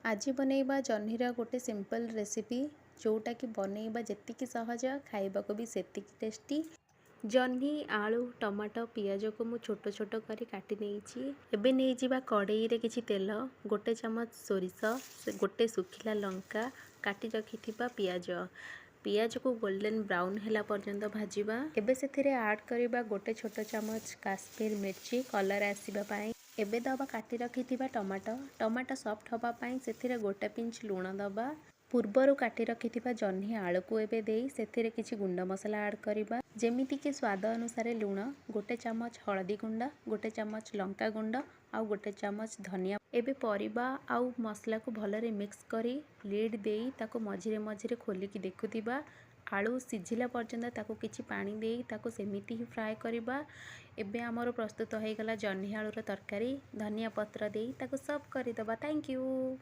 ଆଜି ବନେଇବା ଜହ୍ନିର ଗୋଟେ ସିମ୍ପଲ୍ ରେସିପି, ଯେଉଁଟାକି ବନେଇବା ଯେତିକି ସହଜ, ଖାଇବାକୁ ବି ସେତିକି ଟେଷ୍ଟି। ଜହ୍ନି, ଆଳୁ, ଟମାଟୋ, ପିଆଜକୁ ମୁଁ ଛୋଟ ଛୋଟ କରି କାଟି ନେଇଛି। ଏବେ ନେଇଯିବା କଡ଼େଇରେ କିଛି ତେଲ, ଗୋଟେ ଚାମଚ ସୋରିଷ, ଗୋଟେ ଶୁଖିଲା ଲଙ୍କା, କାଟି ରଖିଥିବା ପିଆଜ। ପିଆଜକୁ ଗୋଲ୍ଡେନ୍ ବ୍ରାଉନ୍ ହେଲା ପର୍ଯ୍ୟନ୍ତ ଭାଜିବା। ଏବେ ସେଥିରେ ଆଡ଼୍ କରିବା ଗୋଟେ ଛୋଟ ଚାମଚ କାଶ୍ମୀର ମିର୍ଚି, କଲର୍ ଆସିବା ପାଇଁ। ଏବେ ଦେବା କାଟି ରଖିଥିବା ଟମାଟୋ। ଟମାଟୋ ସଫ୍ଟ ହେବା ପାଇଁ ସେଥିରେ ଗୋଟେ ପିଞ୍ଚ ଲୁଣ ଦେବା। ପୂର୍ବରୁ କାଟି ରଖିଥିବା ଜହ୍ନି, ଆଳୁକୁ ଏବେ ଦେଇ ସେଥିରେ କିଛି ଗୁଣ୍ଡ ମସଲା ଆଡ଼୍ କରିବା, ଯେମିତିକି ସ୍ୱାଦ ଅନୁସାରେ ଲୁଣ, ଗୋଟେ ଚାମଚ ହଳଦୀ ଗୁଣ୍ଡ, ଗୋଟେ ଚାମଚ ଲଙ୍କା ଗୁଣ୍ଡ ଆଉ ଗୋଟେ ଚାମଚ ଧନିଆ। ଏବେ ପରିବା ଆଉ ମସଲାକୁ ଭଲରେ ମିକ୍ସ କରି ଲିଡ଼୍ ଦେଇ ତାକୁ ମଝିରେ ମଝିରେ ଖୋଲିକି ଦେଖୁଥିବା। ଆଳୁ ସିଝିଲା ପର୍ଯ୍ୟନ୍ତ ତାକୁ କିଛି ପାଣି ଦେଇ ତାକୁ ସେମିତି ହିଁ ଫ୍ରାଏ କରିବା। ଏବେ ଆମର ପ୍ରସ୍ତୁତ ହୋଇଗଲା ଜହ୍ନି ଆଳୁର ତରକାରୀ। ଧନିଆ ପତ୍ର ଦେଇ ତାକୁ ସର୍ଭ କରିଦେବା। Thank you.